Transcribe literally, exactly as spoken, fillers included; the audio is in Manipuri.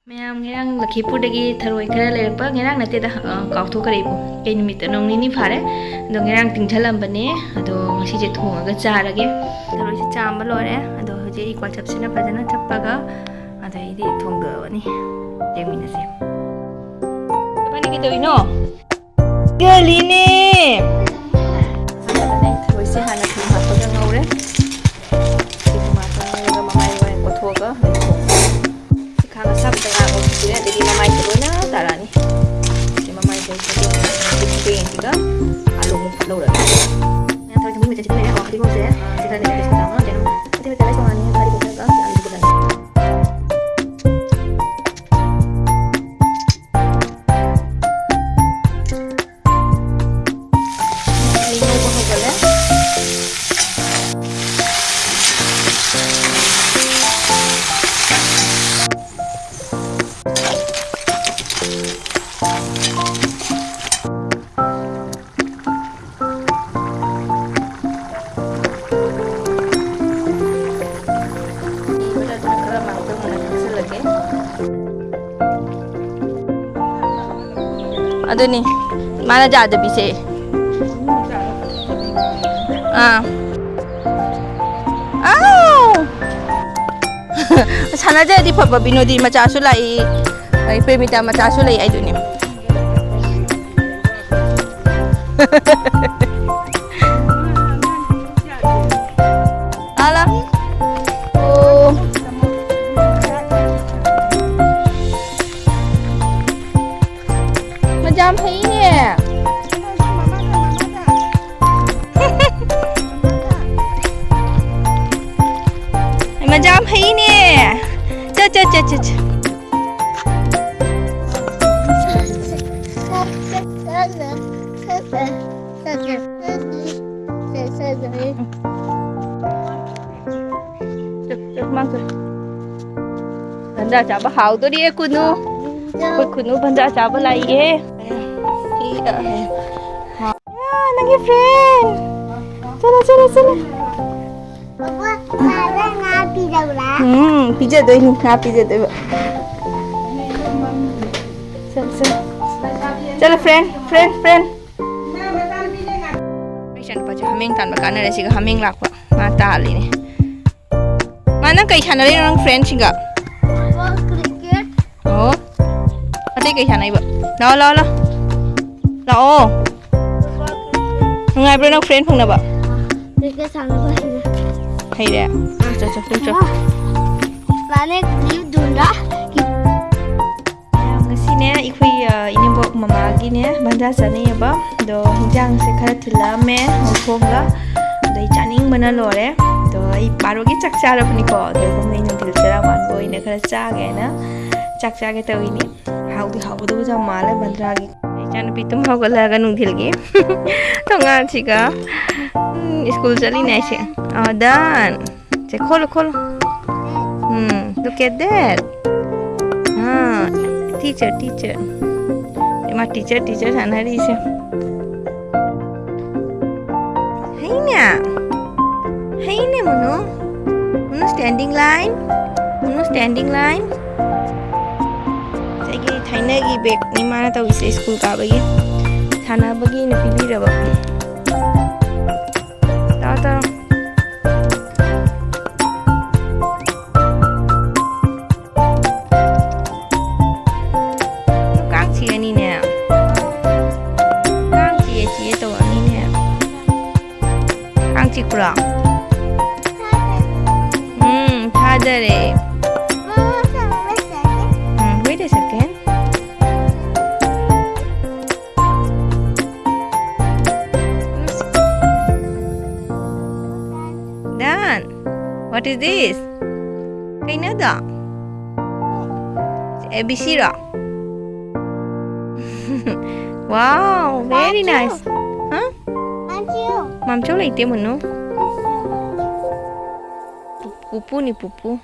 ꯃꯌꯥꯝ, ꯉꯔꯥꯡ ꯂꯈꯤꯄꯨꯔꯗꯒꯤ ꯊꯔꯣꯏ ꯈꯔ ꯂꯩꯔꯛꯄ, ꯉꯔꯥꯡ ꯅꯠꯇꯦꯗ, ꯑ, ꯀꯥꯎꯊꯣꯛꯈ꯭ꯔꯦ ꯏꯕꯣ꯫ ꯀꯩ ꯅꯨꯃꯤꯠꯇꯅꯣ, ꯅꯣꯡ ꯅꯤꯅꯤ ꯐꯥꯔꯦ꯫ ꯑꯗꯣ ꯉꯔꯥꯡ ꯇꯤꯡꯁꯜꯂꯝꯕꯅꯦ, ꯑꯗꯣ ꯉꯁꯤꯁꯦ ꯊꯣꯡꯉꯒ ꯆꯥꯔꯒꯦ꯫ ꯊꯔꯣꯏꯁꯦ ꯆꯥꯝꯕ ꯂꯣꯏꯔꯦ꯫ ꯑꯗꯣ ꯍꯧꯖꯤꯛ ꯑꯩ ꯋꯥꯆꯞꯁꯤꯅ ꯐꯖꯅ ꯆꯞꯄꯒ ꯑꯗꯩꯗꯤ ꯊꯣꯡꯗꯣꯛꯑꯅꯤ꯫ ꯌꯦꯡꯃꯤꯟꯅꯁꯦ꯫ ꯏꯕꯥꯅꯤ ꯀꯩꯗꯧꯔꯤꯅꯣ? ꯒꯂꯤꯅꯦ꯫ ꯑꯍꯥꯟꯕꯗꯅꯦ ꯊꯔꯣꯏꯁꯦ ꯍꯥꯟꯅ ꯊꯨꯝ ꯍꯥꯞꯄꯒ ꯉꯧꯔꯦ꯫ ꯊꯨꯝ ꯍꯥꯞꯄꯒ ꯉꯧꯔꯒ ꯃꯃꯥꯏ ꯃꯃꯥꯏ ꯀꯣꯠꯊꯣꯛꯑꯒ ꯂꯩꯊꯣꯛꯑꯣ꯫ ꯁꯤ ꯈꯥꯡ ꯑꯁꯥꯕꯗ ꯉꯥꯏꯍꯥꯛ ꯉꯧꯊꯣꯛꯄꯤꯔꯦ, ꯑꯗꯒꯤ ꯃꯃꯥꯏꯁꯦ ꯂꯣꯏꯅ ꯇꯥꯔꯛꯑꯅꯤ꯫ ꯁꯤ ꯃꯃꯥꯏꯁꯦ ꯆꯦꯡꯁꯤꯒ ꯑꯥꯂꯨ ꯑꯃꯨꯛ ꯂꯧꯔꯒ꯫ ꯊꯔꯣꯏ ꯊꯣꯡꯕꯒꯤ ꯃꯆꯜꯁꯦ ꯂꯩꯔꯦꯀꯣ, ꯐꯗꯤꯒꯣꯝꯁꯦ, ꯁꯤ ꯈꯔ ꯂꯩꯔꯦ, ꯇꯦꯁꯄꯇꯥ ꯑꯃ, ꯆꯦꯔꯪ, ꯃꯇꯦꯛ ꯃꯇꯦꯛ ꯂꯣꯏ ꯇꯣꯉꯥꯟꯅꯤ, ꯐꯗꯤꯒꯣꯝ ꯈꯔꯒ ꯑꯥꯂꯨꯗꯨꯒ꯫ ꯃꯤ ꯉꯧꯕ ꯍꯧꯒꯠꯂꯦ꯫ ꯈꯔ ꯃꯥꯡꯖꯧꯅꯅ ꯊꯥꯛꯆꯜꯂꯒꯦ꯫ ꯑꯗꯨꯅꯤ ꯃꯥꯅ ꯌꯥꯗꯕꯤꯁꯦ꯫ ꯑꯥ꯫ ꯑꯥꯎ! ꯁꯥꯟꯅꯖꯔꯗꯤ ꯐꯕ, ꯕꯤꯅꯣꯗꯤ ꯃꯆꯥꯁꯨ ꯂꯥꯛꯏ, ꯑꯩ ꯄ꯭ꯔꯦꯃꯤꯇꯥ ꯃꯆꯥꯁꯨ ꯂꯩ ꯑꯩꯗꯨꯅꯦ꯫ ꯑꯂꯥ꯫ ꯑꯣ꯫ ꯃꯆꯥ ꯌꯥꯝ ꯐꯩꯅꯦ꯫ ꯃꯆꯥ ꯌꯥꯝ ꯐꯩꯅꯦ꯫ ꯆꯠ, ꯆꯠ, ꯆꯠ, ꯆꯠ, ꯆꯠ꯫ ꯆꯠ, ꯆꯠ, ꯃꯥ ꯆꯠ꯫ ꯚꯟꯗꯥ ꯆꯥꯕ ꯍꯥꯎꯗꯣꯔꯤꯌꯦ ꯀꯨꯅꯨ꯫ ꯑꯩꯈꯣꯏ ꯀꯨꯅꯨ ꯚꯟꯗꯥ ꯆꯥꯕ ꯂꯥꯛꯏꯌꯦ꯫ ꯁꯤ, ꯑ, ꯑ, ꯅꯪꯒꯤ friend꯫ ꯆꯠꯂꯣ, ꯆꯠꯂꯣ, ꯆꯠꯂꯣ꯫ ꯕꯕꯥ, ꯉꯥꯗ ꯉꯥ ꯄꯤꯖꯕ꯭ꯔꯥ? ꯎꯝ, ꯄꯤꯖꯗꯣꯏꯅꯤ, ꯉꯥ ꯄꯤꯖꯗꯣꯏꯕ꯫ ꯆꯠꯂꯣ, friend, friend, friend. ꯑꯩ ꯏꯆꯥꯅꯨꯄꯥꯁꯦ ꯍꯥꯃꯦꯡ ꯇꯥꯟꯕ ꯀꯥꯟꯅꯔꯦ, ꯁꯤꯒ ꯍꯥꯃꯦꯡ ꯂꯥꯛꯄ꯫ ꯃꯥ ꯇꯥꯜꯂꯤꯅꯦ꯫ ꯃꯥ, ꯅꯪ ꯀꯩ ꯁꯥꯟꯅꯔꯤꯅꯣ ꯅꯪ friendꯁꯤꯡꯒ? Football, cricket. ꯑꯣ꯫ ꯑꯇꯩ ꯀꯩ ꯁꯥꯟꯅꯩꯕ? ꯂꯥꯛꯑꯣ, ꯂꯥꯛꯑꯣ, ꯂꯥꯛꯑꯣ꯫ Football, cricket. ꯅꯨꯡꯉꯥꯏꯕ꯭ꯔꯣ ꯅꯪ friend ꯐꯪꯅꯕ? Cricket ꯁꯥꯟꯅꯕ ꯍꯩꯔꯦ꯫ ꯍꯩꯔꯦ? ꯆꯣ, ꯆꯣ, ꯆꯣ, ꯆꯣ꯫ ꯃꯥꯅꯦ, ꯂꯤꯞ ꯗꯨꯟꯗ꯫ ꯉꯁꯤꯅꯦ ꯑꯩꯈꯣꯏ, ꯑ, ꯏꯅꯦꯝꯕꯣꯛ ꯃꯃꯥꯒꯤꯅꯦ ꯚꯟꯗꯥ ꯆꯥꯅꯩꯌꯦꯕ꯫ ꯑꯗꯣ ꯍꯤꯟꯖꯥꯡꯁꯦ ꯈꯔ ꯊꯤꯜꯂꯛꯑꯝꯃꯦ, ꯍꯧꯊꯣꯡꯒ꯫ ꯑꯗꯣ ꯑꯩ ꯆꯥꯅꯤꯡꯕꯅ ꯂꯣꯏꯔꯦ꯫ ꯑꯗꯣ ꯑꯩ ꯕꯥꯔꯣꯒꯤ ꯆꯥꯛ ꯆꯥꯔꯕꯅꯤꯀꯣ꯫ ꯑꯗꯣ ꯑꯗꯨꯝ ꯑꯩ ꯅꯨꯡꯊꯤꯜ ꯆꯔꯥ ꯋꯥꯟꯕ ꯑꯣꯏꯅ ꯈꯔ ꯆꯥꯒꯦꯅ ꯆꯥꯛ ꯆꯥꯒꯦ ꯇꯧꯔꯤꯅꯤ꯫ ꯍꯥꯎꯗꯤ ꯍꯥꯎꯒꯗꯕꯁꯨ ꯌꯥꯝ ꯃꯥꯜꯂꯦ ꯚꯟꯗ꯭ꯔꯥꯒꯤ꯫ ꯏꯆꯥꯅꯨꯄꯤ ꯇꯨꯝ ꯍꯧꯒꯠꯂꯛꯑꯒ ꯅꯨꯡꯊꯤꯜꯒꯤ ꯊꯣꯡꯒꯥꯟꯁꯤꯒ, ꯎꯝ, ꯁ꯭ꯀꯨꯜ ꯆꯠꯂꯤꯅꯦ ꯑꯩꯁꯦ꯫ ꯑꯥ, done꯫ ꯁꯦ, ꯈꯣꯠꯂꯣ, ꯈꯣꯠꯂꯣ꯫ ꯎꯝ, look at that. Ah, teacher, teacher. ꯏꯃꯥ, teacher, teacher ꯁꯥꯟꯅꯔꯤꯁꯦ꯫ ꯍꯩꯅꯦ꯫ ꯍꯩꯅꯦ, ꯃꯨꯅꯨ꯫ ꯃꯨꯅꯨ, standing line꯫ ꯃꯨꯅꯨ, standing line꯫ ꯑꯩꯒꯤ ꯊꯥꯏꯅꯒꯤ bagꯅꯤ ꯃꯥꯅ ꯇꯧꯔꯤꯁꯦ, ꯁ꯭ꯀꯨꯜ ꯀꯥꯕꯒꯤ ꯁꯥꯟꯅꯕꯒꯤꯅ ꯄꯤꯕꯤꯔꯕ꯫ ꯇꯧꯔꯣ, ꯇꯧꯔꯣ꯫ ꯀꯥꯡ ꯆꯤꯛꯑꯅꯤꯅꯦ꯫ ꯀꯥꯡ ꯆꯤꯛꯑꯦ, ꯆꯤꯛꯑꯦ ꯇꯧꯔꯛꯑꯅꯤꯅꯦ꯫ ꯀꯥꯡ ꯆꯤꯛꯄ꯭ꯔꯣ? ꯎꯝ, ꯊꯥꯖꯔꯦ꯫ ꯎꯝ, wait a second. Dan, what is this? ꯀꯩꯅꯣꯗꯣ? A B C ꯔꯣ? Wow, very nice. ꯍꯥ? ꯃꯥꯝꯆꯧ ꯂꯩꯇꯦ, ꯃꯨꯅꯨ꯫ ꯄꯨꯄꯨꯅꯤ, ꯄꯨꯄꯨ꯫